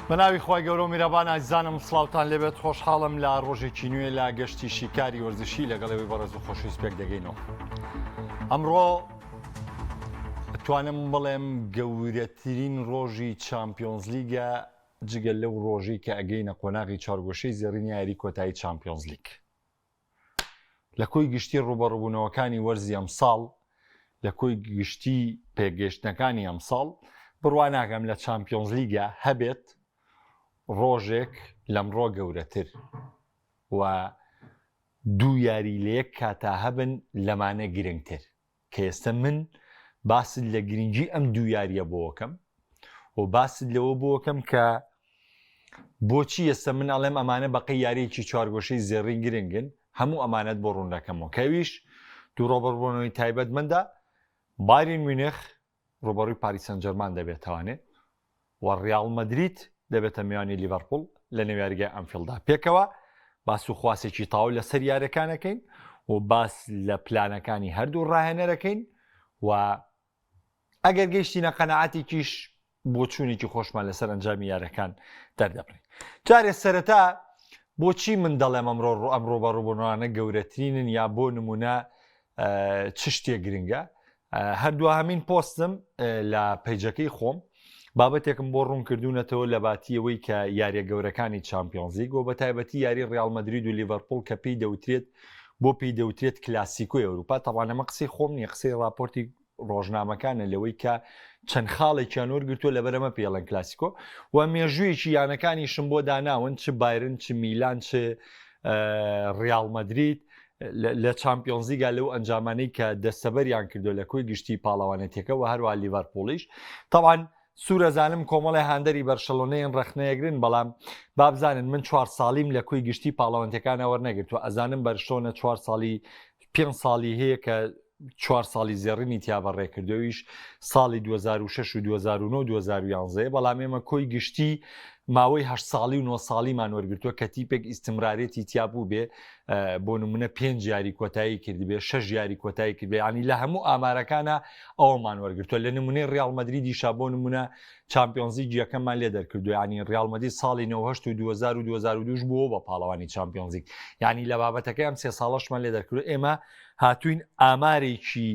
بە ناوی خوای گەورە و میرەبان ئازیزانم سڵاوتان لێبێت خۆشحاڵم لە ڕۆژێکی نوێ لە گەشتی شیکاری وەرزشی لەگەڵ ئێوەی بەڕێز و خۆشەویست پێک دەگەینەوە ئەمڕۆ توانم بڵێم گەورەترین ڕۆژی چامپیۆنزلیگە جگە لەو ڕۆژەی کە ئەگەینە قۆناغی چوارگۆشەی زێڕینی یاری کۆتایی چامپیۆنزلیگ لە کۆی گشتی ڕووبەڕووبوونەوەکانی وەرزی ئەمساڵ، لە کۆی گشتی پێکگەیشتنەکانی ئەمساڵ، بڕوا ناکەم لە چامپیۆنزلیگا هەبێت ڕۆژێک لەمڕۆ گەورەتر و دوو یاری لە یەک کاتا هەبن لەمانە گرنگتر. کە ئێستە من باست لە گرنگی ئەم دوو یاریە بۆکەم و باست لەوە بۆکەم کە بۆچی ئێستا من ئەڵێم ئەمانە بەقەی یاریەکی چوارگۆشەی زێڕین گرنگن هەموو ئەمانەت بۆ ڕوون دەکەمەوە کەویش دوو ڕۆبەڕبوونەوەی تایبەتمەندە بایرن میونخ ڕوبەڕووی پاریس سانجێرمان دەبێتەوانێ و ڕیاڵ مەدرید دەبێتە میوانی لیڤەرپوڵ لە نێو یاریگای ئەنفیڵدا. پێکەوە باس و خواسێکی تەواو لەسەر یاریەکانەکەین و باس لە پلانەکانی هەردوو ڕاهێنەرەکەین و ئەگەر گەیشتینە قەناعەتێکیش بۆچوونێکی خۆشمان لەسەر ئەنجامی یارەکان دەردەبڕین. جارێ سەرەتا بۆچی من دەڵێم ئەمڕۆ ئەم ڕووبەڕووبوونەوانە گەورەترینن یا بۆ نمونە چ شتێک گرنگە هەر دواهەمین پۆستم لە پەیجەکەی خۆم بابەتێکم بۆ ڕوون کردوونەتەوە لە باتیەوەی کە یاریە گەورەکانی چامپیۆنزلیگ و بە تایبەتی یاری ڕیاڵ مەدرید و لیڤەرپوڵ کە پێی دەوترێت بۆ پێی دەوترێت کلاسیکۆی ئەوروپا تەبعەن ئەمە قسەی خۆم نییە قسەی ڕاپۆرتی ڕۆژنامەکانە لەوەی کە چەند خاڵێکیان وەرگرتووە لەبەرەمە پێڵێن کلاسیکۆ و مێژوویەکی یانەکانیشم بۆ داناون چ بایرن چ میلان چ ڕیاڵ مەدرید لە چامپیۆنزلیگا لەو ئەنجامانەی کە دەستەبەریان کردو لە کۆی گشتی پاڵەوانێتیەکە و هەروە لیڤەرپوڵیش تەبعەن سوورەزانم کۆمەڵی هاندەری بەرشەلۆنەیان ڕەخنەیەگرن بەڵام بابزانن من چوار ساڵیم لە کۆی گشتی پاڵەوانتەکانە وەرنەگرتووە ئەزانم بەرشۆنە چوار ساڵی پێ ساڵی هەیە کە چوار ساڵی زێڕینی تیا بەڕێ کردوویش ساڵی 2006 و 2009 2011 بەڵام ئێمە کۆی گشتی ماوەی هە ساڵی و 9 ساڵیمان وەرگتووە کە تیپێک ئیستمرارێتی تیا بوو بێ بۆ نمونە پێنج یاری کۆتایی کردبێ شەش یاری کۆتایی کردبێ ینی لە هەموو ئامارەکانە ئەومان وەرگتووە لە نمونەی ریال مەدریدیشا بۆ نمونە چامپیۆنزی یەکەممان لێ دەرکردو ینی ریال مەدرید ساڵی 98 و 2000 و 2002 بووە بە پاڵەوانی چامپیۆنزیک ینی لە بابەتەکەی ئەم سێ ساڵەشمان لێ دەرکردو ئێمە هاتوین ئامارێکی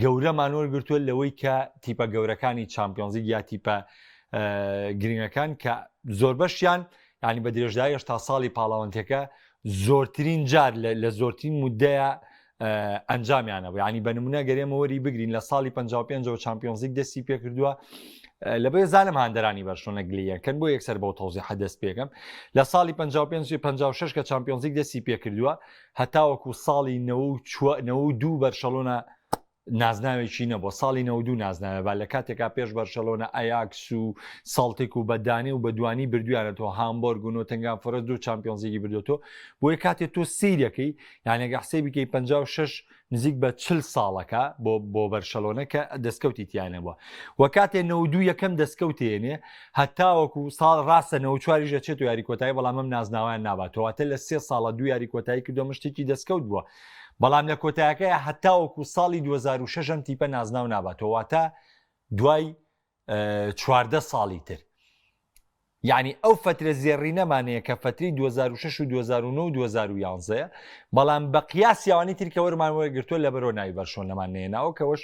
گەورەمان وەرگتووە لەوەی کە تیپە گەورەکانی چامپیۆنزیک یا تیپە گرنگەکان کە زۆربەشیان ینی بە درێژایی هەشتا ساڵی پاڵەوانتەکە زۆرترین جار لە زۆرترین مدەیە ئەنجامیانە بوو ینی بە نمونە گەرێمە وەری بگرین لە ساڵی 55ەوە چمپیۆنزیک دەستی پێکردووە لە بێ زانم هاندەرانی بەرشۆنە گلیەکەن بۆ یەکسەر بۆ تەوزی حەدەست پێکەم لە ساڵی 55 56 کە چمپیۆنزیک دەستی پێکردووە هەتاوەکو ساڵی 92 بەرشەلۆنە نازناوێکی نەبووە ساڵی 92 نازناوێ با لە کاتێکا پێش بەرشەلۆنە ئەیاکس و ساڵتێک و بە دانێ و بە دوانی بردویانەتەوە هامبۆرگ و نۆتنگام فۆرست دوو چامپیۆنزلیگی بردوێتەوە بۆیە کاتێ تۆ سیرەکەی یانێگە حسێبی کەی 56 نزیک بە 40 ساڵەکە بۆ بۆ بەرشەلۆنە کە دەستکەوتی تیانە بووە و کاتێ 92 یەکەم دەستکەوتێنێ هەتاوەکو ساڵ ڕاستە 94 دەچێت و یاری کۆتایی بەڵام ئەم نازناویان ناباتەوە واتە لە سێ ساڵە دوو یاری کۆتایی کردو مشتێکی دەستکەوت بووە بەڵام لە کۆتایەکەی هەتاوەکو ساڵی 2006 ئەم تیپە نازناو ناباتەوە واتە دوای 14 ساڵی تر یعنی ئەو فترە زێڕینەمانەیە کە فتری 2006 و 2009 و 2011 بەڵام بە قیاس یاوانی تر کە وەرمان وەرگرتووە لە بەرەوە ناوی بەرشۆنەمان نێناوە کەەوەش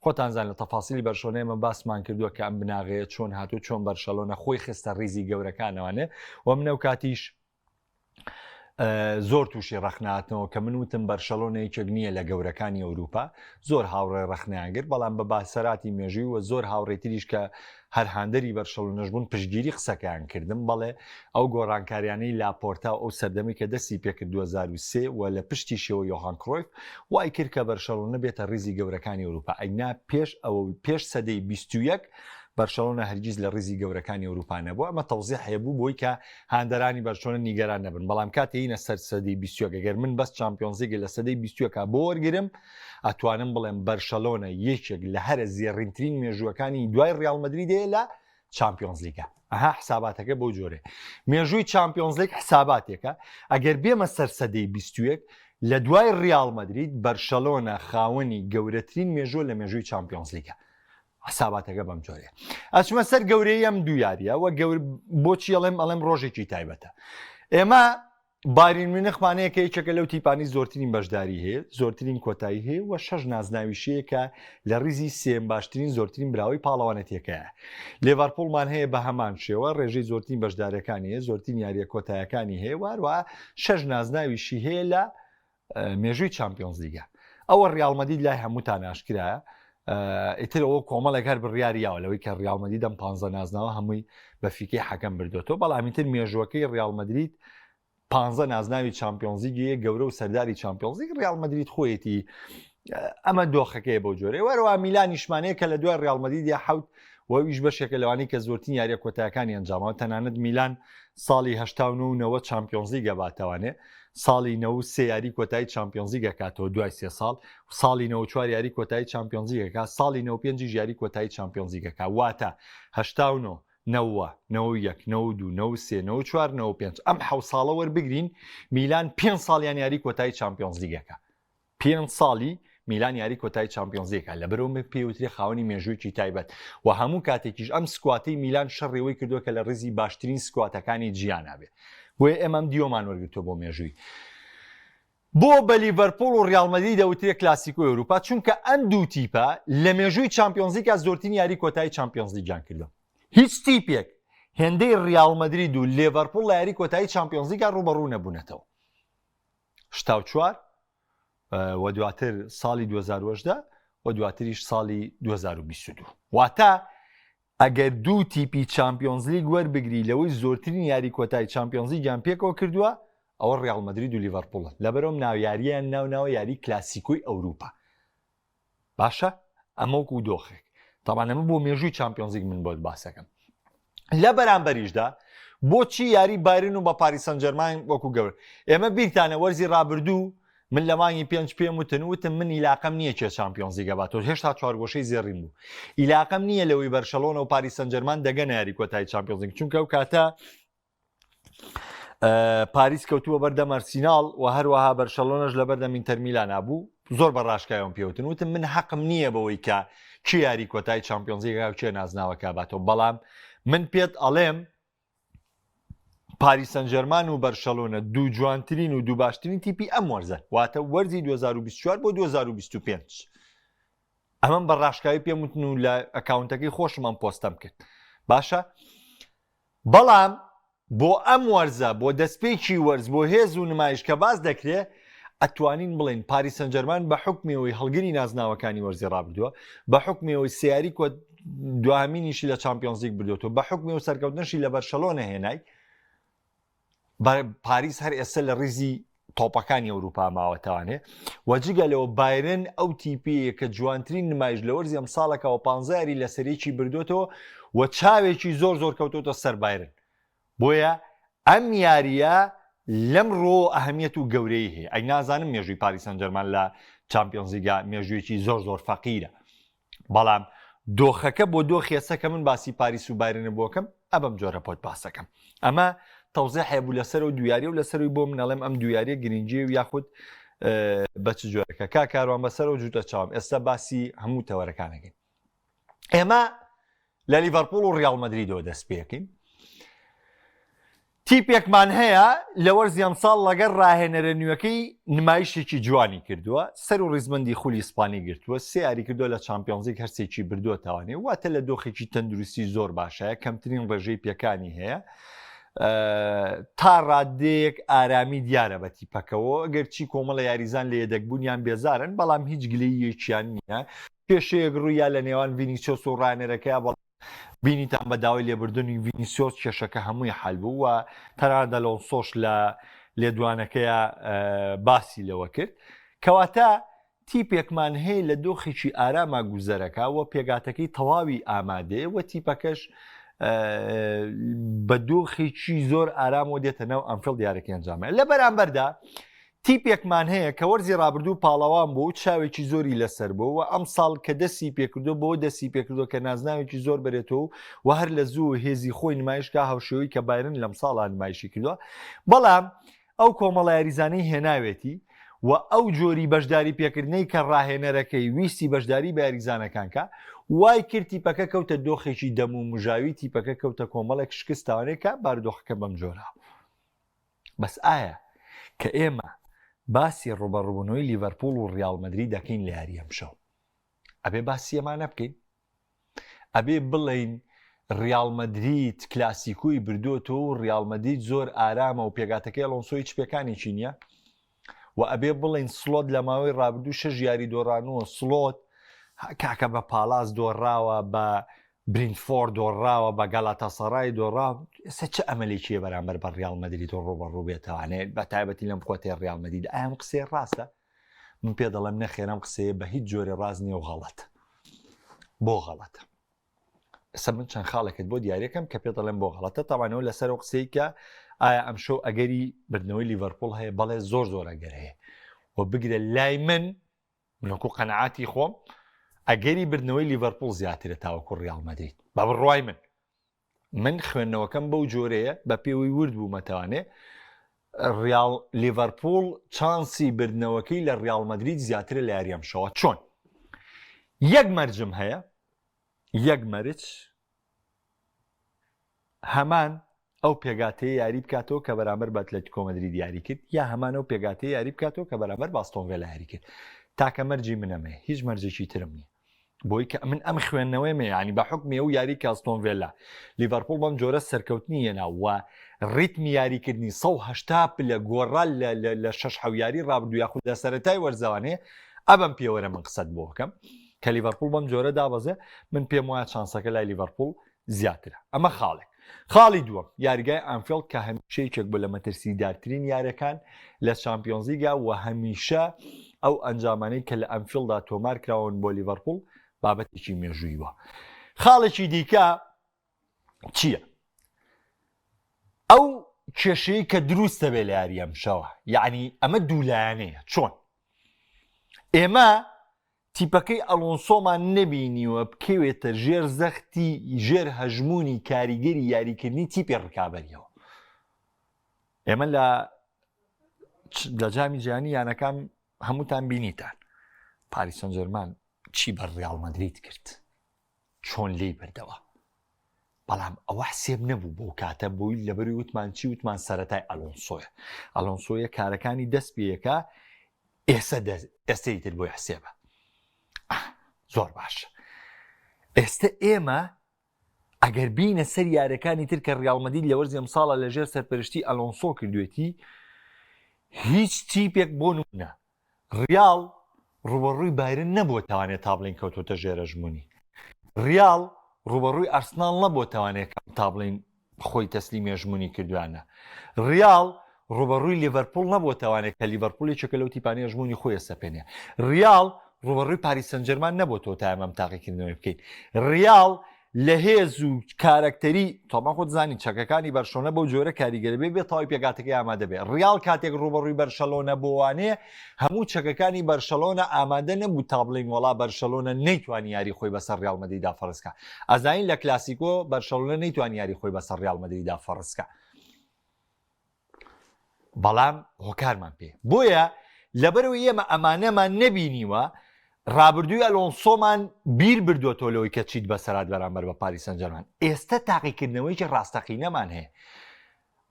خۆتان زان لە تەفاسیلی بەرشۆنە ئێمە باسمان کردووە کە ئەم بناغەیە چۆن هاتوو چۆن بەرشەلۆنە خۆی خستە ریزی گەورەکانەوانێ و منەو کاتیش زۆر تووشی ڕەخناتنەوە کە من وتم بەرشەلۆنە یەکێک نییە لە گەورەکانی ئەوروپا زۆر هاوڕێ ڕەخنیان گرت بەڵام بە باسەراتی مێژووی و زۆر هاوڕێتریش کە هەر هاندەری بەرشەلۆنەش بوون پشگیری قسەکەیان کردم بەڵێ ئەو گۆڕانکاریانەی لاپۆرتا و ئەو سەردەمی کە دەستی پێکرد 2023 و لە پشتی شێوە یۆهان کرۆیف وای کرد کە بەرشەلۆنە بێتە ریزی گەورەکانی ئەوروپا ئەگنا پێش ئەوە پێش سەدەی 21 بەرشەلۆنە هەرگیز لە ریزی گەورەکانی ئەوروپا نەبوو ئەمە تەوزیح هەیە بوو بۆی کە هاندەرانی بەرشۆنە نیگەران نەبن بەڵام کاتێ یینە سەر سەدەی بیستویەک گەر من بەس چامپیۆنزلیگ لە سەدەی بیستویەکا بۆ وەرگرم ئەتوانم بڵێم بەرشەلۆنە یەکێک لە هەرە زێڕینترین مێژووەکانی دوای ڕیاڵ مەدریدەیە لە چامپیۆنزلیگا ئەها حساباتەکە بەو جۆرێ مێژووی چامپیۆنزلیگ حساباتێکە ئەگەر بێمە سەر سەدەی بیستویەک لە دوای ڕیاڵ مەدرید بەرشەلۆنە خاوەنی گەورەترین مێژووە لە مێژووی چامپیۆنزلیگا. حساباتەکە بەم جۆرەیە. ئەچمە سەر گەورەی ئەم دوو یاریە وە گەور بۆچی ئەڵێم ئەڵێم ڕۆژێکی تایبەتە. ئێمە بایرن میونخمان هەیە کە یەکێکە لەو تیپانی زۆرترین بەشداری هەیە زۆرترین کۆتایی هەیە و شەش نازناویشەیە کە لە ریزی سێم باشترین زۆرترین براوەی پاڵەوانەتیەکەیە لێڤەرپوڵمان هەیە بە هەمان شێوە ڕێژەی زۆرترین بەشداریەکانی هەیە زۆرترین یاریە کۆتایەکانی هەیە واروا شەش نازناویشی هەیە لە مێژووی چامپیۆنزلیگە ئەوە ڕیاڵ مەدید لای هەمووتان ئاشکرایە ئیتر ئەوە کۆمەڵێک هەر بڕیاری یاوە لەوەی کە ڕیاڵ مەدید ئەم پ نازناوە هەمووی بە فیکەی حەکەم بردوێتەوە بەڵام ئیتر مێژووەکەی ڕیاڵ مەدرید پ نازناوی چامپیۆنزیگی گەورە و سەرداری چامپیۆنزیگ ڕیاڵ مەدرید خۆیەتی ئەمە دۆخەکەی بەو جۆرەی وەرەوە میلانیشمانەیە کە لە دوای ڕیاڵ مەدرید یا حوت وەویش بەشێکە لەوانەی کە زۆرترین یاریە کۆتایەکانی ئەنجامەوە تەنانەت میلان ساڵی 89 و 90 چامپیۆنزلیگ ئەباتەوانێ ساڵی 93 یاری کۆتایی چامپیۆنزلیگ ئەکاتەوە دوای سێ ساڵ ساڵی 94 یاری کۆتایی چامپیۆنزلیگ ئەکات ساڵی 95 یاری کۆتایی چامپیۆنزلیگ ئەکات واتە 89 نەوە، 91، 92، 93، 94، 95 ئەم حەو ساڵە وەربگرین میلان پێنج ساڵیان یاری کۆتایی چامپیۆنزلیگ ئەکات پێنج ساڵی میلان یاری کۆتایی چامپیۆنزلیگە لەبەرئەوە من پێی وترێ خاوەنی مێژوویەکی تایبەت و هەموو کاتێکیش ئەم squad ەی میلان شەڕی کردووە کە لە ڕیزی باشترین squad ەکانی جیهانا بێ بۆیە ئێمە ئەم دیۆمان وەرگرتووە بۆ مێژووی بۆ بە لیڤەرپوڵ و ڕیاڵ مەدرید دەوترێ کلاسیکۆی ئەوروپا چونکە ئەم دوو تیپە لە مێژووی چامپیۆنزلیگا زۆرترین یاری کۆتایی چامپیۆنزلیگیان کردووە هیچ تیپێک هێندەی ڕیاڵ مەدرید و لێڤەرپوڵ لە یاری کۆتایی چامپیۆنزلیگا ڕووبەڕوو نەبوونەتەوە 84 و دواتر ساڵی 2010 و دواتریش ساڵی 2022 واتە ئەگەر دوو تیپی چامپیۆنزلیگ وەربگری لەوەی زۆرترین یاری کۆتای چامپیۆنزلیگیان پێکەوە کردووە ئەوە ڕیاڵ مەدرید و لیڤەرپوڵن لەبەرم ناویاریان ناو ناوە یاری کلاسیکۆی ئەوروپا باشە ئەمە وەکو دۆخێک تاوان ئەمە بۆ مێژووی چامپیۆنزیگ من بۆت باسەکەم لە بەرامبەریشدا بۆچی یاری بایرن و بە پاریس سانجەرمان وەکو گەور ئێمە بیرتانە وەرزی ڕابردوو من لە مانگی پێنج پێم وتن وتم من ئیلاقەم نییە کێ چامپیۆنزی گەباتەوە هێشتا چوارگۆشەی زێڕین بوو ئیلاقەم نییە لەوەی بەرشەلۆنە و پاریس سانجەرمان دەگەنە یاری کۆتایی چامپیۆنزیگ چونکە ئەو کاتە پاریس کەوتووە بەردەم ئەرسیناڵ و هەروەها بەرشەلۆنەش لە بەردەم ئینتەرمیلانا بوو زۆر بە ڕاشکاوم پێوتن وتم من حەقم نییە بەوەی کە کێ یاری کۆتای چامپیۆنزیگا و کێ نازناوەکە باتەوە بەڵام من پێت ئەڵێم پاریس سەنجەرمان و بەرشەلۆنە دوو جوانترین و دوو باشترین تیپی ئەم وەرزە واتە وەرزی 2024 بۆ 2025 ئەمەم بە ڕاشکاوی پێم وتن و لە ئەکاونتەکەی خۆشم ئەم پۆستەم کرد باشە بەڵام بۆ ئەم وەرزە، بۆ دەستپێکی وەرز، بۆ هێز و نمایش کە باس دەکرێ، ئەتوانین بڵێین پاریس سەنجەرمان بە حوکمی ئەوەی هەڵگری نازناوەکانی وەرزی ڕابردووە، بە حوکمی ئەوەی سێ یاری کۆ دواهەمینیشی لە چامپیۆنزلیگ بردووەتەوە، بە حوکمی ئەو سەرکەوتنەشی لە بەرشەلۆنە هێنای، پاریس هەر ئێستا لە ڕیزی تۆپەکانی ئەوروپا ماوەتەوانێ و جگە لەوە بایرن ئەو تیپەیە کە جوانترین نمایش لە وەرزی ئەمساڵەکەەوە پ یاری لەسەرێکی بردوێتەوە و چاوێکی زۆر زۆر کەوتۆتە سەر بایرن بۆیە ئەم یاریە لەم ڕۆ ئەهمیەت و گەورەی هەیە ئەی نازانم مێژووی پاریس سانجەرمان لە چامپیۆنزلیگا مێژوویەکی زۆر زۆر فەقیرە بەڵام دۆخەکە بۆ دۆخی ئێستا کە من باسی پاریس و بایرنە بۆکەم ئەبم جۆرە پۆت باسەکەم ئەمە تەوزیح هەبوو لەسەر و دویاری و لەسەروی بۆ من ئەڵێم ئەم دویاریە گرنگی و یاخود بە چ جۆرەکە کا کاروان بەسەر و جوتە چاوم ئێستا باسی هەموو تەوەرەکانەکەین ئێمە لە لیڤەرپوڵ و ڕیاڵ مەدریدەوە دەست پێکەین تیپێکمان هەیە لە وەرزی ئەمساڵ لەگەر راهێنەرە نوێەکەی نمایشێکی جوانی کردووە سەر و ریزبندی خولی ئیسپانی گرتووە سێ یاری کردووە لە چامپیۆنزلیگ هەرسێکی بردووە تاوانێ واتە لە دۆخێکی تەندروستی زۆر باشەیە کەمترین ڕێژەی پێکانی هەیە تا ڕادەیەک ئارامی دیارە بە تیپەکەوە ئەگەر چی کۆمەڵە یاریزان لە یەدەکبوونیان بێزارن بەڵام هیچ گلەییەکیان نییە کێشەیەک ڕوویا لە نێوان ڤینیسیۆس و ڕاهێنەرەکەی بەڵام بینیتان بە داوای لێبوردنی ڤینیسیۆس کێشەکە هەمووی حل بوو و تەنانەت ئەلۆنسۆش لە لێدوانەکەیا باسی لەوە کرد کەواتە تیپێکمان هەیە لە دۆخێکی ئاراما گوزەرەکە و پێگاتەکەی تەواوی ئامادەیە و تیپەکەش بە دۆخێکی زۆر ئارامەوە دێتە ناو ئەنفیڵد یارەکەی ئەنجامە لە بەرامبەردا تیپێکمان هەیە کە وەرزی ڕابردوو پاڵەوان بوو و چاوێکی زۆری لەسەر بوو و ئەمساڵ کە دەستی پێکردو بۆ دەستی پێکردو کە نازناوێکی زۆر بەرێتەوە و هەر لە زوو هێزی خۆی نمایشکا هاوشێوەی کە بایرن لەم ساڵا نمایشی کردووە بەڵام ئەو کۆمەڵە یاریزانەی هێناوێتی و ئەو جۆری بەشداری پێکردنەی کە ڕاهێنەرەکەی ویستی بەشداری بە یاریزانەکان کا. وای کرد تیپەکە کەوتە دۆخێکی دەم و مژاوی تیپەکە کەوتە کۆمەڵێک شکستاوانێک کە بارودۆخەکە بەم جۆرە بەس ئایا کە ئێمە باسی ڕوبەڕوبوونەوەی لیڤەرپوڵ و ڕیاڵ مەدرید دەکەین لە یاری ئەمشەو ئەبێ باسی ئەمانە بکەین؟ ئەبێ بڵێین ڕیاڵ مەدرید کلاسیکۆی بردۆتەوە و ڕیاڵ مەدرید زۆر ئارامە و پێگاتەکەی ئەلۆنسۆ هیچ پێکانێکی نییە و ئەبێ بڵێین سڵۆت لە ماوەی ڕابردوو شەش یاری دۆڕانووە سڵۆت کاکە بە پاڵاس دۆڕاوە بە برینفۆرد دۆڕاوە بە گالاتاسەڕای دۆڕا ئێستا چ ئەمەلێکی بەرامبەر بە ڕیاڵ مەدرید و ڕووبەڕوو بێتەوانێت بە تایبەتی لەم قوتەی ڕیاڵ مەدرید ئایا ئەم قسەیە ڕاستە من پێ دەڵێم نەخێر ئەم قسەیە بە هیچ جۆرێ ڕاست نییە و غەڵەتە. بۆ غەڵەتە؟ ئێستا من چەند خاڵێکت بۆ دیارەکەم کە پێ دەڵێم بۆ غەڵەتە تاوانەوە لەسەر ئەو قسەی کە ئایا ئەم شەو ئەگەری بردنەوەی لیڤەرپوڵ هەیە بەڵێ زۆر زۆر ئەگەر هەیە و بگرە لای من منۆکو قەنەعاتی خۆم ئەگەری بردنەوەی لیڤەرپوڵ زیاترە تاوەکو ڕیاڵ مەدرید بە بڕوای من من خوێندنەوەکەم بەو جۆرەیە بە پێوەی ورد بوومەتەوانێ ڕیاڵ لیڤەرپوڵ چانسی بردنەوەکەی لە ڕیاڵ مەدرید زیاترە لە یاری ئەمشەوە چۆن یەک مەرجم هەیە یەک مەرج هەمان ئەو پێگاتەیە یاری بکاتەوە کە بەرامبەر بە ئەتلەتیکۆ مەدرید یاری کرد یا هەمان ئەو پێگاتەیە یاری بکاتەوە کە بەرامبەر باستۆن ڤێلا یاری کرد تاکە مەرجی منەمەیە هیچ مەرجێکی ترم نییە بۆی کە من ئەم خوێندنەوەی مە ینی بە حکمی ئەو یاری کاستۆن ڤێلا لیڤەرپوڵ بەم جۆرە سەرکەوتنی هێنا و ڕیتمی یاریکردنی 180 پلە گۆڕا لە شەش حەو یاری ڕابردوو یاخود لە سەرەتای وەرزەوانێ ئەبم پێوەرە من قسەت بۆ بکەم کە لیڤەرپوڵ بەم جۆرە دابەزێ من پێم وایە چانسەکە لای لیڤەرپوڵ زیاترە ئەمە خاڵێک خاڵی دووەم یاریگای ئانفیڵد کە هەمیشە یەکێک بوو لە مەترسیدارترین یاریەکان لە چامپیۆنزلیگا و هەمیشە ئەو ئەنجامانەی کە لە ئەنفیڵدا تۆمار کراون بۆ لیڤەرپوڵ بابەتێکی مێژووی بووە خاڵێکی دیکە چییە؟ ئەو کێشەیە کە دروست دەبێت لە یاری ئەمشەوە یعنی ئەمە دوولایەنەیە چۆن ئێمە تیپەکەی ئەلۆنسۆمان نەبینیوە بکەوێتە ژێر زەختی ژێر هەژموونی کاریگەری یاریکردنی تیپی ڕکابەریەوە. ئێمە لە لە جامی جیهانی یانەکان هەمووتان بینیتان پاریس سانجێرمان چی بە ڕیاڵ مەدرید کرد چۆن لێی بردەوە بەڵام ئەوە حسێب نەبوو بۆ کاتە بۆی لەبەری وتمان چی وتمان سەتای ئەلۆنسۆیە ئەلۆنسۆیە کارەکانی دەست پێیەکە ئێستا ئێستەی تر بۆی حسێبە زۆر باشە ئێستا ئێمە ئەگەر بینە سەر یارەکانی تر کە ڕیاڵمەدید لە وەرزی ئەمساڵە لەژێر سەرپەرشتی ئەلۆنسۆ کردوێتی هیچ تیپێک بۆ نمونە ڕیاڵ ڕوبەڕووی بایرن نەبووە تاوانێت تا بڵین کەوتۆتە ژێرەژمونی ڕیاڵ ڕوبەڕووی ئەرسناڵ نەبووە تاوانێک تا بڵین خۆی تەسلیمی ئەژموونی کردویانە. ریاڵ ڕووبەڕووی لیڤەرپوڵ نەبووەتەوانێ کە لیڤەرپوڵ یەکێکە لەو تیپانەی ئەژموونی خۆی ئەسەپێنێ. ریاڵ ڕووبەڕووی پاریس سانجێرمان نەبووەتەوە تا ئێمە ئەم تاقیکردنەوەی بکەین. ریاڵ لە هێز و کارەکتەری تۆمان خۆت زانی چەکەکانی بەرشەلۆنە بەو جۆرە کاریگەرە بێ بێ تەواوی پێکهاتەکەی ئامادە بێ. ریاڵ کاتێک ڕووبەڕووی بەرشەلۆنە بۆوانێ هەموو چەکەکانی بەرشەلۆنە ئامادە نەبوو تا بڵێین وەڵا بەرشەلۆنە نەیتوانی یاری خۆی بەسەر ریاڵ مەدریدا فەرز کا. ئەزانین لە کلاسیکۆ بەرشەلۆنە نەیتوانی یاری خۆی بەسەر ریاڵ مەدریدا فەرز کا. بەڵام هۆکارمان پێ. بۆیە لەبەرئەوەی ئێمە ئەمانەمان نەبینیوە رابردووی ئەلۆنسۆمان بیر بردووەتەوە لەوەی کە چیت بەسەرات بەرامبەر بە پاریس سانجێرمان. ئێستە تاقیکردنەوەیەکی راستەقینەمان هەیە.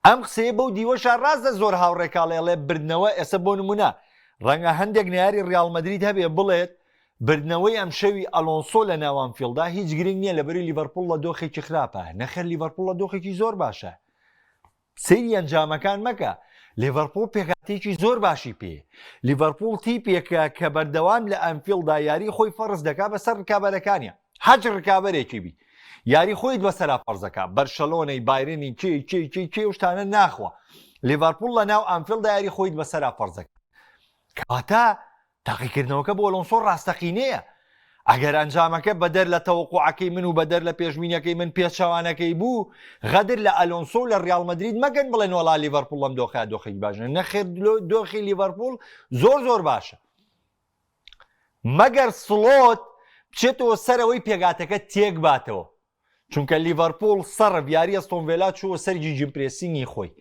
ئەم قسەیە بەو دیوەشا ڕاستە زۆر هاوڕێ کاڵێ ئەڵێ بردنەوە ئێستا بۆ نمونە ڕەنگە هەندێک نەیاری ڕیاڵ مەدرید هەبێ بڵێت بردنەوەی ئەمشەوی ئەلۆنسۆ لە ناو ئانفیڵدا هیچ گرنگ نییە لەبەری لیڤەرپوڵ لە دۆخێکی خراپە نەخێر لیڤەرپوڵ لە دۆخێکی زۆر باشە سەیری ئەنجامەکان مەکە لیڤەرپوڵ پێکهاتەیەکی زۆر باشی پێ لیڤەرپوڵ تیپێکە کە بەردەوام لە ئەنفیڵدا یاری خۆی فەرز دەکا بەسەر ڕکابەرەکانیان هەچ ڕکابەرێکی بی یاری خۆیت بەسەرا فەرزەکا بەرشەلۆنەی بایرنی کێ کێ کێ کێ و شتانە ناخوا لیڤەرپوڵ لە ناو ئانفیڵدا یاری خۆیت بەسەرا فەرزەکە کەواتە تاقیکردنەوەکە بۆ ئەلۆنسۆ ڕاستەقینەیە ئەگەر ئەنجامەکە بەدەر لە تەوەقوعەکەی من و بەدەر لە پێشبینەکەی من پێچەوانەکەی بوو غەدر لە ئەلۆنسۆ و لە ڕیاڵ مەدرید مەگەن بڵێن وەڵا لیڤەرپوڵ لەم دۆخە دۆخێکی باشە نەخێر دۆخی لیڤەرپوڵ زۆر زۆر باشە مەگەر سڵۆت بچێتەوە سەرەوەی پێگاتەکە تێک باتەوە چونکە لیڤەرپوڵ سەرف یاری ئەستۆن ڤێلا چووە سەر gegenpressing ی خۆی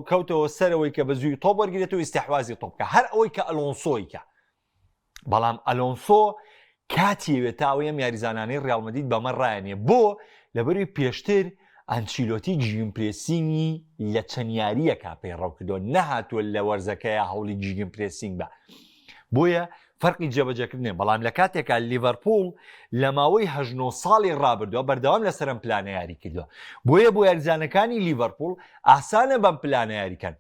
کەوتەوە سەرەوەی کە بە زووی تۆپ وەرگێت و ئیستحوازی تۆپ بکە هەر ئەوەی کە ئەلۆنسۆیکە بەڵام ئەلۆنسۆ کاتی ئەوێت تا ئەوەی ئەم یاریزانانەی ڕیاڵ مەدرید بەمە ڕایانە بۆ لەبەروی پێشتر ئەنچیلۆتی gegenpressing ی لە چەند یارییەکا پەیڕەو کردووە نەهاتووە لە وەرزەکەیا هەوڵی gegenpressing بە بۆیە فەرقی جێبەجێکردنێ بەڵام لە کاتێکا لیڤەرپوڵ لە ماوەی هەژنۆ ساڵی ڕابردووە بەردەوام لەسەر ئەم پلانە یاری کردووە بۆیە بۆ یاریزانەکانی لیڤەرپوڵ ئاسانە بەم پلانە یاریکەن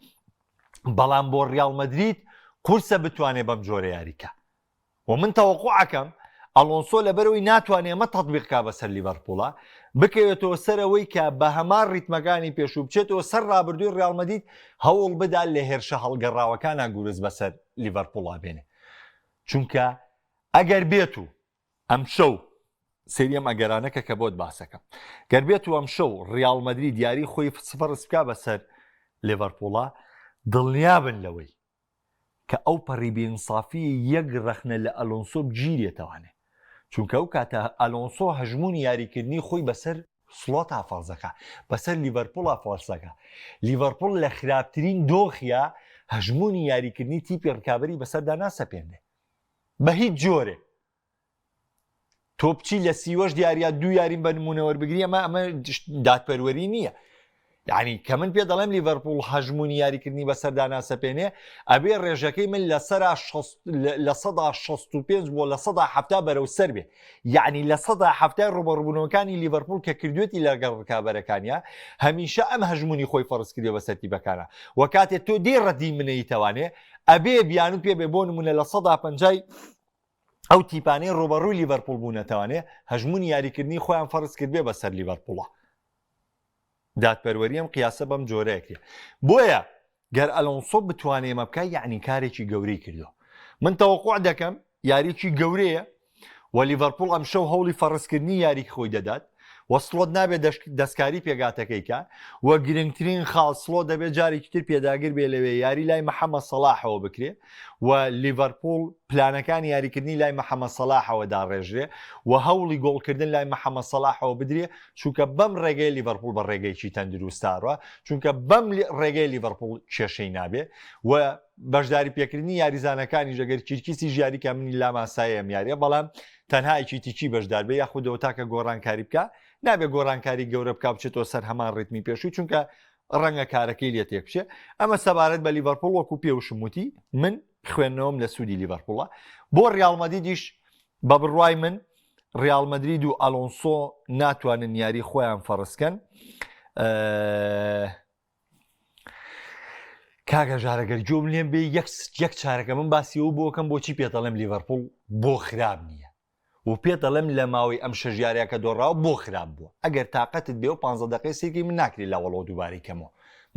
بەڵام بۆ ڕیاڵ مەدرید قورسە بتوانێت بەم جۆرە یاریکە و من تەوەقوع ئەکەم ئەڵۆنسۆ لەبەرئەوەی ناتوانێ ئەمە تەتبیق کا بەسەر لیڤەرپوڵا بکەوێتەوە سەر ئەوەی کە بە هەمان ڕیتمەکانی پێشوو بچێتەوە سەر ڕابردووی ڕیاڵ مەدید هەوڵ بدا لە هێرشە هەڵگەڕاوەکانا گورز بەسەر لیڤەرپوڵا بێنێ چونکە ئەگەر بێت و ئەمشەو سەیری ئەم ئەگەرانە کە کە بۆت باسەکەم گەر بێت و ئەمشەو ڕیاڵ مەدرید یاری خۆی فەرز بکا بەسەر لیڤەرپوڵا دڵنیابن لەوەی کە ئەو پەڕی بێ ئینسافیە یەک ڕەخنە لە ئەلۆنسۆ بگیرێتەوانێ چونکە ئەو کاتە ئەلۆنسۆ هەژموونی یاریکردنی خۆی بەسەر سڵۆتا فەرزەکە بەسەر لیڤەرپوڵا فەرزەکە لیڤەرپوڵ لە خراپترین دۆخیا هەژموونی یاریکردنی تیپی ڕکابەری بەسەردا ناسەپێنێ بە هیچ جۆرێک تۆ بچی لە سیوەش دیاریا دوو یاریم بە نمونە وەربگری ئەمە ئەمە دادپەروەری نییە یعنی کە من پێ دەڵێم لیڤەرپوڵ هەژمونی یاریکردنی بەسەردا ناسەپێنێ ئەبێ ڕێژەکەی من لەسەرا 65 بۆ 70 بەرەو سەر بێ یعنی 70 ڕوبەڕبوونەوەکانی لیڤەرپوڵ کە کردوێتی لەگەڵ ڕکابەرەکانیا هەمیشە ئەم هەژمونی خۆی فەرز کردێ بەسەر تیپەکانە وە کاتێ تۆ دێ ڕەدی منەیتەوانێ ئەبێ بیانو پێ بێ بۆ نمونە 50 ئەو تیپانەی ڕوبەڕووی لیڤەرپوڵ بوونەتەوانێ هەژموونی یاریکردنی خۆیان فەرز کردبێ بەسەر لیڤەرپوڵە دادپەروەری ئەم قیاسە بەم جۆرەیەکرێ بۆیە گەر ئەلۆنسۆ بتوانێ ئەمە بکە یعنی کارێکی گەورەی کردو من تەوەقع دەکەم یاریکی گەورەیە و لیڤەرپوڵ ئەمشەو هەوڵی فەرزکردنی یاری خۆی دەدات و سڵۆت نابێت دەستکاری پێگاتەکەی کە و گرنگترین خاڵ سڵۆ دەبێت جارێکی تر پێداگر بێ لەوێ یاری لای محەممەد سەڵاحەوە بکرێ و لیڤەرپوڵ پلانەکانی یاریکردنی لای محەممەد سەڵاحەوە داڕێژرێ و هەوڵی گۆڵکردن لای محەممەد سەڵاحەوە بدرێ چونکە بەم ڕێگەی لیڤەرپوڵ بە ڕێگەیەکی تەندروستارە چونکە بەم ڕێگەی لیڤەرپوڵ کێشەی نابێ و بەشداری پێکردنی یاریزانەکانی ژەگەر کیرکیسی ژیاری کە منی لاماسایەم یاریە بەڵام تەنها ئیکیتیکی بەشدار بێ یاخودەوە تاکە گۆڕانکاری بکە نابێ گۆڕانکاری گەورە بکە بچێتەوە سەر هەمان ڕیتمی پێشووی چونکە ڕەنگە کارەکەی لێ تێک بچێ ئەمە سەبارەت بە لیڤەرپوڵ وەکو پێوشم وتی من خوێندنەوەم لە سوودی لیڤەرپوڵە بۆ ڕیاڵ مەدریدیش بە بڕوای من ڕیاڵ مەدرید و ئەلۆنسۆ ناتوانن یاری خۆیان فەرزکەن کاگە ژارەگەر گوێم لێم بێ یەک یەک چارەکە من باسی ئەو بۆکەم بۆچی پێتەڵێم لیڤەرپوڵ بۆ خراپ نییە و پێت دەڵێم لە ماوەی ئەم شەش یاریە کە دۆڕاوە بۆ خراپ بووە ئەگەر تاقەتت بێ و پانزە دەقەی سەیرکەی من ناکرێ لە ئەوەڵەوە دووبارەی کەمەوە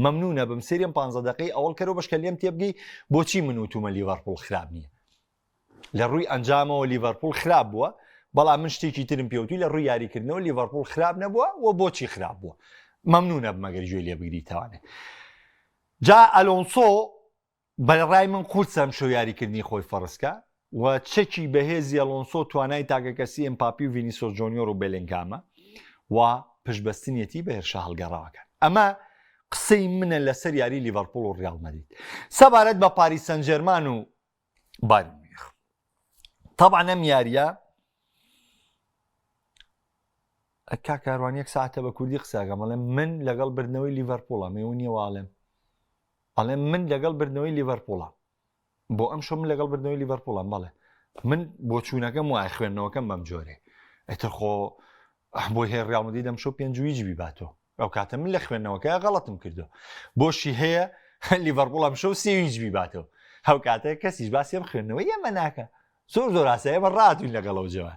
مەمنونە بم سەیری ئەم پانزە دەقەی ئەوەڵ کەرەوە بەشکە لێم تێبگەی بۆچی من وتومە لیڤەرپوڵ خراپ نییە لە ڕووی ئەنجامەوە لیڤەرپوڵ خراپ بووە بەڵام من شتێکی ترم پێوتوی لە ڕووی یاریکردنەوە لیڤەرپوڵ خراپ نەبووە و بۆچی خراپ بووە مەمنونە بمەگەر گوێ لێ بگری تاوانێ جا ئەلۆنسۆ بە ڕای من قورسە ئەمشەو یاریکردنی خۆی فەرزکا و چەکی بەهێزی ئەلۆنسۆ توانای تاکەکەسی ئێمپاپی و ڤینیسۆس جۆنیۆر و بێلینگهامە و پشتبەستنیەتی بە هێرشە هەڵگەڕاوەکان. ئەمە قسەی منە لەسەر یاری لیڤەرپوڵ و ڕیاڵ مەدرید. سەبارەت بە پاریس سانجێرمان و بایرن میونخ تەبعەن ئەم یاریە کاک کاروان یەک ساعتە بە کوردی قسەکەم ئەڵێم من لەگەڵ بردنەوەی لیڤەرپوڵە مێوە نییە واڵێم ئەڵێم من لەگەڵ بردنەوەی لیڤەرپوڵە بۆ ئەم شۆ من لەگەڵ بردنەوەی لیڤەرپوڵم بەڵێ من بۆچوونەکەم وایە خوێندنەوەکەم بەم جۆرێ ئیتر خۆ بۆی هەیە ڕیاڵ مەدرید ئەم شۆ پێنج و هیچ بیباتەوە ئەو کاتە من لە خوێندنەوەکە غەڵەتم کردو بۆشی هەیە لیڤەرپوڵ ئەم شەو سێ هیچ بیباتەوە ئەو کاتە کەسیش باسی ئەم خوێندنەوەی ئێمە ناکە زۆر زۆر ئاسایە بە ڕاتوین لەگەڵ ئەو جەوە.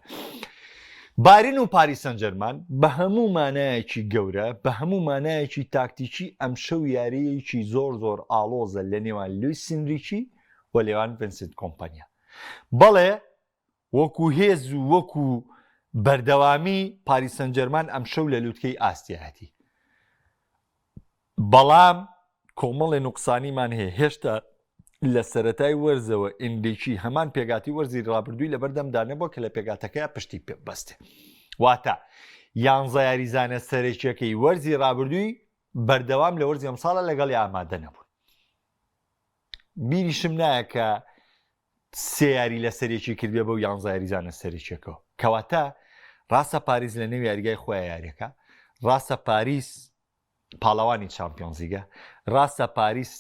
بایرن و پاریس سەنجەرمان بە هەموو مانایەکی گەورە بە هەموو مانایەکی تاکتیکی ئەمشەو یارییەکی زۆر زۆر ئاڵۆزە لە نێوان لویس ئینریکی و لێوان ڤینسنت کۆمپانیا بەڵێ وەکو هێز و وەکو بەردەوامی پاریس سەنجەرمان ئەمشەو لە لوتکەی ئاستیایەتی بەڵام کۆمەڵێ نوقسانیمان هەیە هێشتا لە سەرەتای وەرزەوە ئینریکی هەمان پێگاتی وەرزی ڕابردووی لەبەردەمدا نەبووە کە لە پێگاتەکەی پشتی پێ بەستێ واتە یانزە یاریزانە سەرەکیەکەی وەرزی ڕابردووی بەردەوام لە وەرزی ئەمساڵە لەگەڵی ئامادە نەبوون بیریشم نایە کە. سێ یاری لەسەرێکی کردبێ بەو یانزە یاریزانە سەرەکیەکەوە. کەواتە ڕاستە پاریس لە نێو یاریگای خۆیان یاریەکە، ڕاستە پاریس پاڵەوانی چامپیۆنزلیگە، ڕاستە پاریس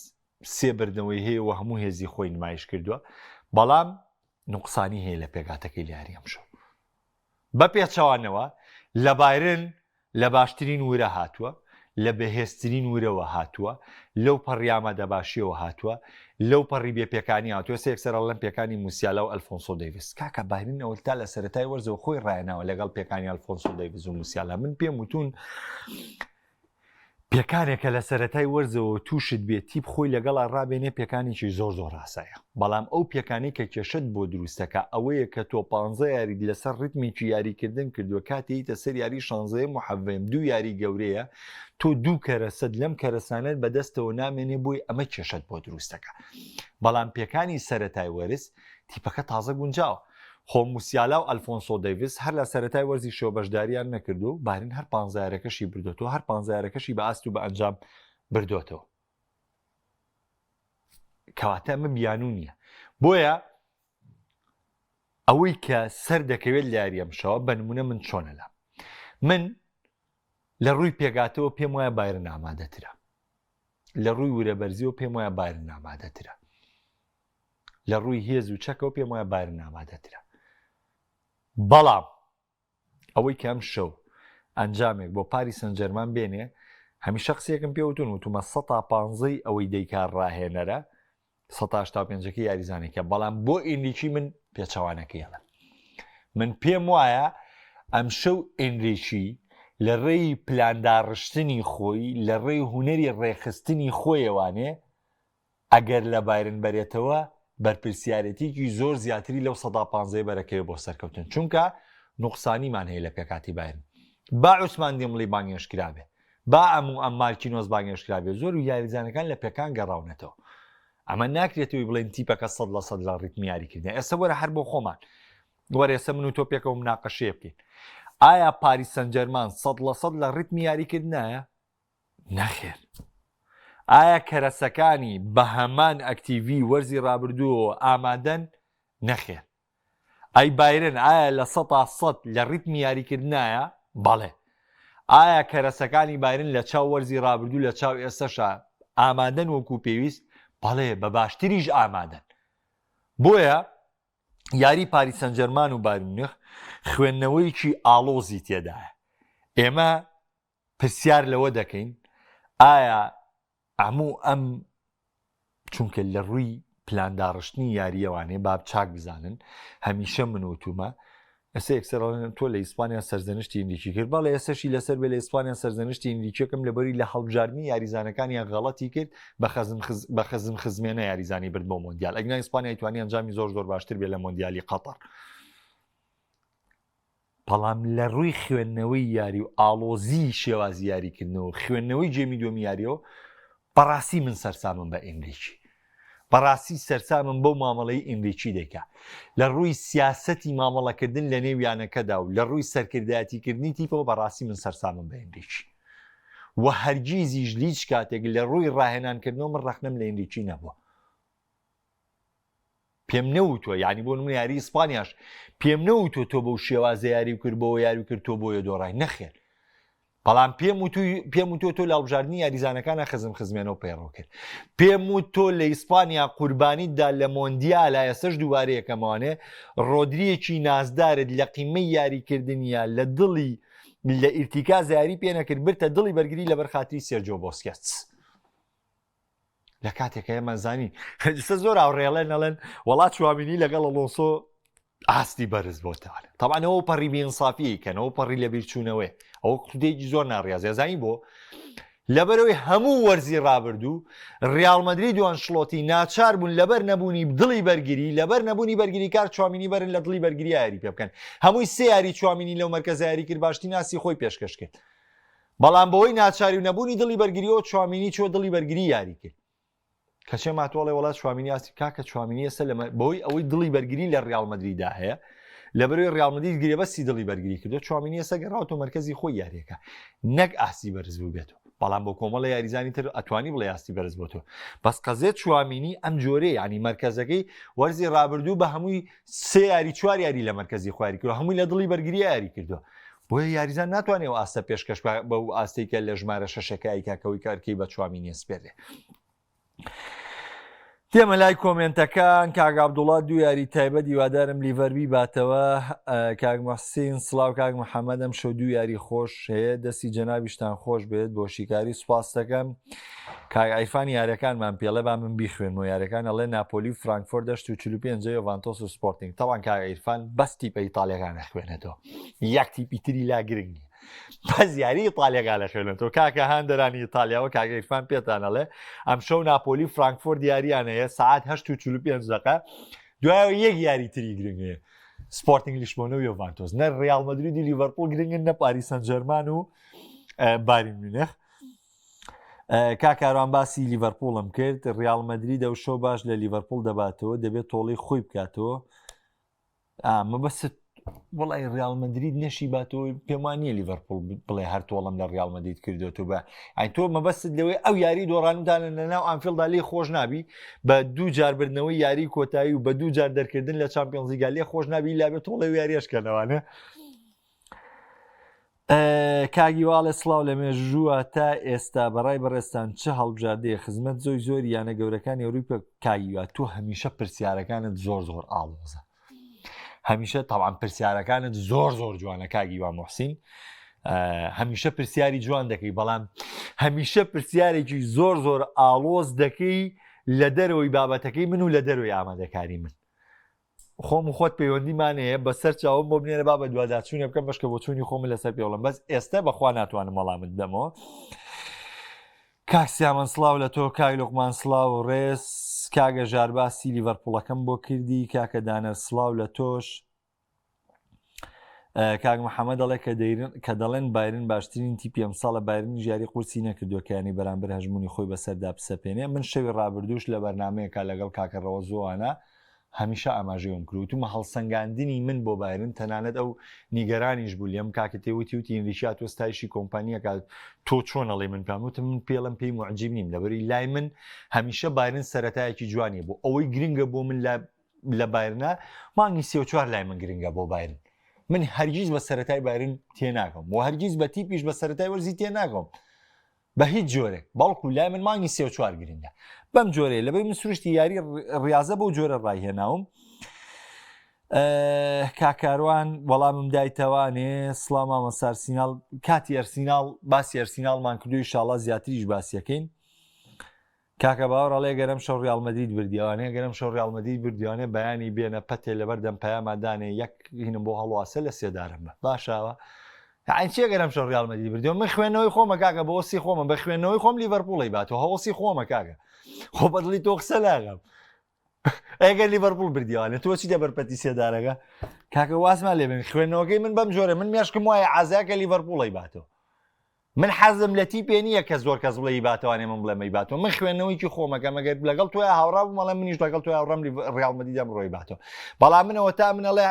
سێ بردنەوەی هەیە و هەموو هێزی خۆی نمایش کردووە، بەڵام نوقسانی هەیە لە پێکهاتەکەی لە یاری ئەمشەو. بە پێچەوانەوە لە بایرن لە باشترین ورە هاتووە، لە بەهێزترین ورەوە هاتووە، لەو پەڕی ئامادەباشییەوە هاتووە، لەو پەڕی بێ پێکانی هاتووە، ئێستا یەکسەر ئەڵێم پێکانی موسیالا و ئەلفۆنسۆ دەیڤس. کاکە بایرن ئەوە تا لە سەرەتای وەرزەوە خۆی ڕایەناوە لەگەڵ پێکانی ئەلفۆنسۆ دەیڤس و موسیالا. من پێم وتوون پێکانێکە لە سەرەتای وەرزەوە تووشت بێت تیپ خۆی لەگەڵا ڕابێنێ پێکانێکی زۆر زۆر ئاسایە بەڵام ئەو پێکانەی کە کێشەت بۆ دروستەکە ئەوەیە کە تۆ پانزە یاریت لەسەر ڕیتمێکی یاریکردن کردووە کاتێیتە سەر یاری شانزەیەم و حەڤەیەم دوو یاری گەورەیە تۆ دوو کەرەسەت لەم کەرەسانەت بەدەستەوە نامێنێ بۆی ئەمە کێشەت بۆ دروستەکە بەڵام پێکانی سەرەتای وەرز تیپەکە تازە گونجاوە. خۆ موسیالا و ئەلفۆنسۆ دەیڤس هەر لە سەرەتای وەرزیشەوە بەشدارییان نەکردووە و بایرن هەر پانزە یاریەکەشی بردۆتەوە، هەر پانزە یاریەکەشی بە ئاست و بە ئەنجام بردۆتەوە. کەواتە ئەمە بیانوو نییە. بۆیە ئەوەی کە سەر دەکەوێت لە یاری ئەمشەوە بە نمونە من چۆنە لام من لە ڕووی پێگاتەوە پێم وایە بایرن ئامادەترە لە ڕووی ورە بەرزیەوە پێم وایە بایرن ئامادەترە لە ڕووی هێز و چەکەوە پێم وایە بایرن ئامادەترە بەڵام ئەوەی کە ئەم شەو ئەنجامێک بۆ پاری سنجەرمان بێنێ هەمیشە قسێکم پێوتون وتومە سە پانزەی ئەوەی دەیکار ڕاهێنەرە سە پێنجەکە یاریزانێکە بەڵام بۆ ئینریکی من پێچەوانەکەی ئەڵێم من پێم وایە ئەمشەو ئینریکی لە ڕێی پلانداڕشتنی خۆی لە ڕێی هوەری ڕێخستنی خۆیەوانێ ئەگەر لە بایرن بەرێتەوە بەرپرسیارێتیکی زۆر زیاتری لەو سەدا پانزەیە بەرەکەوێ بۆ سەرکەوتن چونکە نوقسانیمان هەیە لە پێکاتی بایرن با عوسمان دیمڵی بانگێشت کرابێ با ئەم و ئەم مارکینۆس بانگێشت کرابێ زۆر و یاریزانەکان لە پێکان گەڕاونەتەوە ئەمە ناکرێتەوەی بڵێن تیپەکە سەد لە سەد لە ڕیتمی یاریکردن ئێستا وەرە هەر بۆ خۆمان وەرە ئێستا من و تۆ پێکەوە مناقەشەیە بکەین ئایا پاریس سەنجەرمان سەد لە سەد لە ڕیتمی یاریکردنایە نەخێر. ئایا کەرەسەکانی بە هەمان ئەکتیڤی وەرزی رابردووەوە ئامادەن؟ نەخێر. ئەی بایرن ئایا 100% لە ریتمی یاریکردنایە؟ بەڵێ. ئایا کەرەسەکانی بایرن لە چاو وەرزی رابردوو لە چاو ئێستەشا ئامادەن وەکو پێویست؟ بەڵێ بە باشتریش ئامادەن. بۆیە یاری پاریس سەنجەرمان و بایرن میونخ خوێندنەوەیەکی ئاڵۆزی تێدایە. ئێمە پرسیار لەوە دەکەین ئایا هەموو ئەم چونکە لە ڕووی پلانداڕشتنی یاریەوانێ باب چاک بزانن هەمیشە من وتومە ئێستا یەکسەر تۆ لە ئیسپانیا سەرزەنشتی ئینریکی کرد بەڵێ ئێستەشی لەسەر بێ لە ئیسپانیا سەرزەنشتی ئینریکیەکەم لەبەری لە هەڵبژاردنی یاریزانەکانیان غەڵەتی کرد بە خەزم بە خزم خزمێنە یاریزانی برد بۆ مۆندیال ئەگنا ئیسپانیا توانی ئەنجامی زۆر زۆر باشتر بێ لە مۆندیالی قەتەر بەڵام لە ڕووی خوێندنەوەی یاری و ئاڵۆزیی شێوازی یاریکردنەوە و خوێندنەوەی گێمی دووەمی یاریەوە بەڕاستی من سەرسامم بە ئینریکی. بەڕاستی سەرسامم بەو مامەڵەی ئینریکی دەیکا. لە ڕووی سیاسەتی مامەڵەکردن لە نێو یانەکەدا و لە ڕووی سەرکردایەتیکردنی تیپەوە بەڕاستی من سەرسامم بە ئینریکی. و هەرگیزیش هیچ کاتێک لە ڕووی ڕاهێنانکردنەوە من ڕەخنەم لە ئینریکی نەبووە. پێم نەوتوە یعنی بۆ نمونە یاری ئیسپانیاش پێم نەوتوە تۆ بەو شێوازە یاری کرد بۆ یاری کرد تۆ بۆیە دۆڕای نەخێر بەڵام پێم و پێم و تۆ تۆ لە هەڵبژاردنی یاریزانەکانە خزم خزمێنەوە پەیڕەو کرد پێم و تۆ لە ئیسپانیا قوربانیدا لە مۆندیالا ئێستش دووبارە یەکەمەوانێ ڕۆدریەکی نازدارت لە قیمەی یاریکردنیە لە دڵی لە ئیرتیکاز یاری پێ نەکرد برتە دڵی بەرگری لەبەر خاتری سێرجۆ بۆسکێتس لە کاتێکە ئێمە زانین خەجسە زۆر هاوڕێڵێ نەڵێن وڵات چوامینی لەگەڵ ئەڵۆنسۆ ئاستی بەرز بۆتەوە تاوانەوە پەڕی بێنسافی کەنەوە پەڕی لە بیرچوونەوەی ئەوە قودێکی زۆر ناڕاز زانی بۆ لەبەرەوەی هەموو وەرزی ڕابردوو ریال مەدرید و ئەنشلۆتی ناچار بوون لەبەر نەبوونی دڵی بەرگری لەبەر نەبوونی بەرگریکار چوامینی بەرن لە دڵی بەرگری یاری پێ بکەن هەمووی سێ یاری چوامینی لەو مەرکەزە یاری کرد باشترین ئاستی خۆی پێشکەش کرد بەڵام بەهۆی ناچاری و نەبوونی دڵی بەرگریەوە چوامینی چوە دڵی بەرگری یاری کرد کەچێ ماتۆڵێ وڵات چوامینی ئاستی کاکە چوامینی ئێستا لە بەهۆی ئەوەی دڵی بەرگری لە ریال مەدریدا هەیە لەبەرەوەی ریال مەدرید گرێبەستی دڵی بەرگری کردو چوامینی ئێستا گەڕاوەتەوە مەرکەزی خۆی یاریەکە نەک ئاستی بەرز بووبێتەوە. بەڵام بۆ کۆمەڵە یاریزانی تر ئەتوانی بڵێ ئاستی بەرز بۆ تۆ بەس قەزێ چوامینی ئەم جۆرەیە ینی مەرکەزەکەی وەرزی ڕابردوو بە هەمووی سێ یاری چوار یاری لە مەرکەزی خواری کردوە هەمووی لە دڵی بەرگری یاری کردووە بۆیە یاریزان ناتوانێت ئەو ئاستە پێشکەش بە و ئاستێکە لە ژمارە شەشەکە ئەیکاکەوەی کارکەی بە چوامینی سپێرێ. دێمە لای کۆمێنتەکان کاک عەبدوڵا دوو یاری تایبەت هیوادارم لیڤەر بیباتەوە کاک محسین سڵاو کاک محەممەد ئەم شەو دوو یاری خۆش هەیە دەستی جەنابیشتان خۆش بێت بۆ شیکاری سوپاس دەکەم کاک عیرفان یاریەکانمان پێڵێ با من بیخوێنمەوە یاریەکان ئەڵێ ناپۆلی و فرانکفۆرت دەشت و 45 یۆڤانتۆس و سپۆرتینگ تەوان کاک عیرفان بەس تیپە ئیتالیەکان ئەخوێنێتەوە یەک تیپی تری لا گرنگ نییە بەس یاری ئیتالیەکان ئەخوێنێتەوە کاکە هاندەرانی ئیتالیاوە کاک عیرفان پێتان ئەڵێ ئەمشەو ناپۆلی و فرانکفۆرت یاریان هەیە سەعات 8 و 45 دقە دوایەوە یەک یاری تری گرنگ هەیە سپۆرتینگ لیشبۆنە و یۆڤانتۆس نە ریال مەدرید و لیڤەرپوڵ گرنگن نە پاریس سان جێرمان و بایرن میونخ کاک کاروان باسی لیڤەرپوڵم کرد ریال مەدرید ئەو شەو باش لە لیڤەرپوڵ دەباتەوە دەبێت تۆڵی خۆی بکاتەوە مەبەست وڵی ریال مەدرید نەشی باتەوە پێم وان نییە لیڤەرپوڵ بڵێ هەر تۆڵم لە ریال مەدرید کردوێت و بە ئەی تۆ مەبەست لەوەی ئەو یاری دۆڕانتانە لە ناو ئەنفیڵدا لێ خۆش نابی بە دوو جار بردنەوەی یاری کۆتایی و بە دوو جار دەرکردن لە چامپیۆنزیگا لێ خۆش نابی لابێت تۆڵێ یاریشکەنەوانە کاک هیوا ئەڵێ سڵاو لە مێژووە تا ئێستا بەڕای بەڕێزتان چ هەڵبژاردەیە خزمەت زۆی زۆری یانە گەورەکانی ئەوروپا کاک هیوا تۆ هەمیشە پرسیارەکانت زۆر زۆر ئاڵۆزە هەمیشە تاوان پرسیارەکانت زۆر زۆر جوانە کاک هیوا محسین هەمیشە پرسیاری جوان دەکەی بەڵام هەمیشە پرسیارێکی زۆر زۆر ئاڵۆز دەکەی لە دەرەوەی بابەتەکەی من و لە دەرەوەی ئامادەکاری من خۆم و خۆت پەیوەندیمان هەیە بەسەر چاوم بۆ بنێرە با بەدواداچوونێ بکەم بەشکە بۆچوونی خۆم لەسەر پێوەڵم بەس ئێستا بەخوا ناتوانم وەڵامت بدەمەوە کاک سیامەن سڵاو لە تۆ کاک لوقمان سڵاو و ڕێز کاگە ژار باسی لیڤەرپوڵەکەم بۆ کردی کاکە دانەر سڵاو لە تۆش کاک محەممەد دەڵێ کە دەیرن کە دەڵێن بایرن باشترین تیپی ئەمساڵە بایرن ژیاری قورسی نەکردووە کە یانەی بەرامبەر هەژموونی خۆی بەسەردا بسەپێنێ من شەوی ڕابردووش لە بەرنمەیەکە لەگەڵ کاکە ڕەوە زۆوانە هەمیشە ئاماژەی وم کرد وتومە هەڵسەنگاندنی من بۆ بایرن تەنانەت ئەو نیگەرانیش بوو لێم کاکە تێ وتی وتی ئینریکیا تۆ ستایشی کۆمپانیەکە تۆ چۆن ئەڵێ من پێم وتم من پێڵم پێی معجیب نیم لەبەری لای من هەمیشە بایرن سەرەتایەکی جوانیە بۆ ئەوەی گرنگە بۆ من لە لە بایرنا مانگی سێ و چوار لای من گرنگە بۆ بایرن من هەرگیز بە سەرەتای بایرن تێناگەم و هەرگیز بە تیپیش بە سەرەتای وەرزی تێناگەم بە هیچ جۆرێک بەڵکو لای من مانگی سێ و چوار گرنگە بەم جۆرەیە لەبەر من سروشتی یاری ڕاضە بەو جۆرە ڕایهێناوم کاکاروان وەڵامم دایتەوانێ سڵاو مامۆستا ئەرسیناڵ کاتی ئەرسیناڵ باسی ئەرسیناڵمان کردو ئیشاڵا زیاتریش باسیەکەین کاکە باوەڕ ئەڵێ گەر ئەمشەو ڕیاڵ مەدرید بردیەوانێ گەر ئەمشەو ڕیاڵ مەدرید بردیوانێ بەیانی بێنە پەتێ لەبەر دەم پەیاما دانێ یەک هینم بۆ هەڵواسە لە سێدارەم بە باشاوە یعنی چیە گەر ئەمشەو ڕیاڵ مەدرید بردیەوە من خوێندنەوەی خۆمە کاکە بۆ سی خۆمە بە خوێندنەوەی خۆم لیڤەرپوڵی باتەوە هەوەسی خۆمە کاکە خۆ بەدڵی تۆ قسە ناکەم ئەگەر لیڤەرپوڵ بردیوانێ تۆ چی دەبەر پەتی سێدارەکە کاکە وازمان لێ بن خوێندنەوەکەی من بەم جۆرە من مێشکم وایە عازاکە لیڤەرپوڵی باتەوە من حەزم لە تیپێ نییە کە زۆر کەس بڵێ یباتوانێ من بڵێم ئەیباتەوە من خوێندنەوەیکی خۆمەکەم ئەگەر لەگەڵ تۆیا هاوڕا بووم ئەڵێم منیش لەگەڵ تۆیا هاوڕام ڕیاڵ مەدرید ئەمڕۆ ئەیباتەوە بەڵام من ئەوەتا من ئەڵێ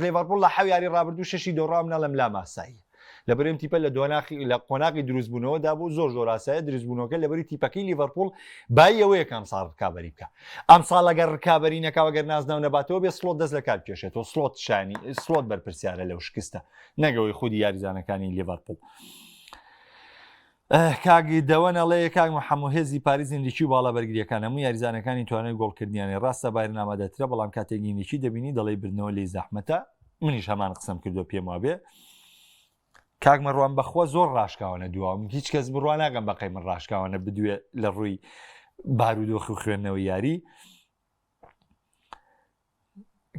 لیڤەرپوڵ لە حەو یاری ڕابردوو شەشی دۆڕا من ئەڵێم لام ئاساییە لەبەر ئەم تیپە لە دۆناخی لە قۆناغی دروستبوونەوەدا بوو زۆر زۆر ئاسایە دروستبوونەوەکە لەبەری تیپەکەی لیڤەرپوڵ بای ئەوەیە کە ئەمساڵ ڕکابەری بکە ئەمساڵ ئەگەر ڕکابەری نەکا ئەگەر نازناو نەباتەوە بێ سڵۆت دەست لە کار بکێشێتەوە سڵۆت شانی سڵۆت بەرپرسیارە لەو شکستە نەگەوەی خودی یاریزانەکانی لیڤەرپوڵ. کاک دەوەن ئەڵێ کاک محەممە هێزی پاریس ئینریکی و باڵا بەرگریەکان هەموو یاریزانەکانی توانای گۆڵکردنیانێ ڕاستە بایرن ئامادەترە بەڵام کاتێک ئینریکی دەبینی دەڵێی بردنەوە لێی زەحمەتە منیش هەمان قسەم کردو پێم وابێ کاک مەڕوان بەخوا زۆر ڕاشکاوانە دواوم هیچ کەس بڕوا ناکەم بەقەی من ڕاشکاوانە بدوێ لە ڕووی بارودۆخ و خوێندنەوەی یاری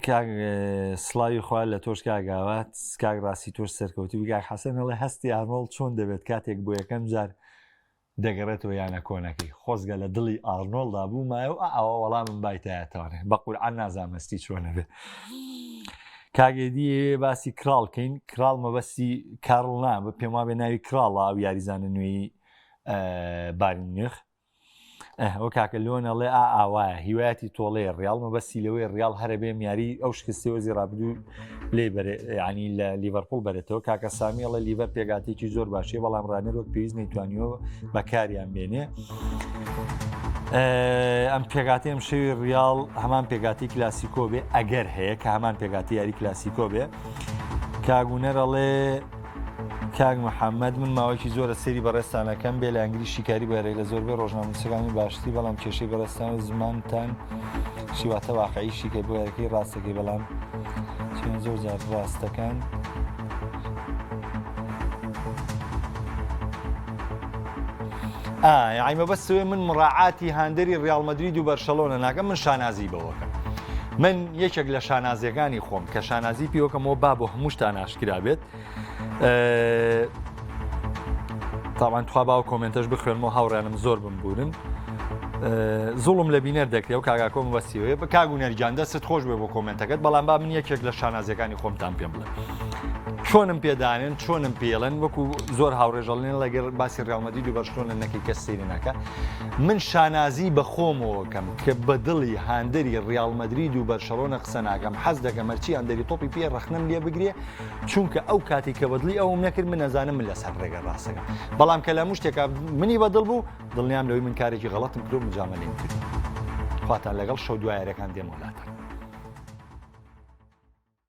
کاک سڵاوی خوا لە تۆش کاک ئاوات کاک ڕاستی تۆش سەرکەوتوو بی کاک حەسەن ئەڵێ هەستی ئارنۆڵد چۆن دەبێت کاتێک بۆ یەکەم جار دەگەڕێتەوە یانە کۆنەکەی خۆزگە لە دڵی ئارنۆڵدا بوومایە و ئاوا وەڵامم بایتایەتەوانێ بە قورعان نازانم هەستی چۆنە بێ کاگێدی باسی کراڵ کەین کراڵ مەبەستی کارڵ نا بە پێم وابێ ناوی کراڵە ئەو یاریزانە نوێی بارین میونخ. ئەو کاکە لۆن ئەڵێ ئا ئاوایە هیوایەتی تۆڵەیە ڕیاڵ مەبەستی لەوەی ڕیاڵ هەرە بێم یاری ئەو شکستی وەزی ڕابردوو لێ بەرێ ینی لە لیڤەرپوڵ بەرێتەوە کاکە سامی ئەڵێ لیڤەر پێگاتێکی زۆر باشیە بەڵام ڕانەر وەک پێویست نەیتوانیوە بەکاریان بێنێ. ئەم پێگاتی ئەم شەوی ڕیاڵ هەمان پێگاتی کلاسیکۆ بێ ئەگەر هەیە کە هەمان پێگاتی یاری کلاسیکۆ بێ کاگونەر ئەڵێ کاک محەممەد من ماوەیەکی زۆرە سەیری بەڕێزتان ئەکەم بێ لایەنگری شیکاری بۆ یاریەک لە زۆربەی ڕۆژنامەنووسەکانی باشتری بەڵام کێشەی بەڕێزتان و زمانتان شیواتە واقعی شیکە بۆ یاریەکەی ڕاستەکەی بەڵام چۆن زۆر جار ڕاستەکان ئا مەبەستەوەی من مڕاعاتی هاندەری ڕیاڵ مەدرید و بەرشەلۆنە ناکەم من شانازی بەوەکەم من یەکێک لە شانازیەکانی خۆم کە شانازی پیوەکەمەوە با بۆ هەمووشتان ئاشکرا بێت تاوان تخوا باو comment ەش بخوێنمەوە هاوڕیانم زۆر بمبورن زوڵم لە بینەر دەکرێت و کاگاکۆم بەسیەوەی بە کاگ و نەرجان دەستت خۆش بێ بۆ comment ەکەت بەڵام با من یەکێک لە شانازیەکانی خۆمتان پێم بڵێ چۆنم پێدانێن چۆنم پێڵێن وەکو زۆر هاوڕێژەڵێن لەگەر باسی ڕیاڵمەدی و بەرشلۆنە نەکەی کەس سەیری ناکە من شانازی بە خۆمەوەکەم کە بە دڵی هاندەری ڕیاڵ مەدرید و بەرشەلۆنە قسە ناکەم حەز دەکەم هەرچی هاندەری تۆپی پێ ڕەخنەم لێ بگرێ چونکە ئەو کاتی کە بەدڵی ئەوم نەکرد من ئەزانم من لەسەر ڕێگە ڕاستەکەم بەڵام کە لە هەموو شتێکا منی بەدڵ بوو دڵنیام لەوەی من کارێکی غەڵەتم کرد و مجامەلەیم کرد خواتان لەگەڵ شەو دوایەرەکان دێمەوە لاتان.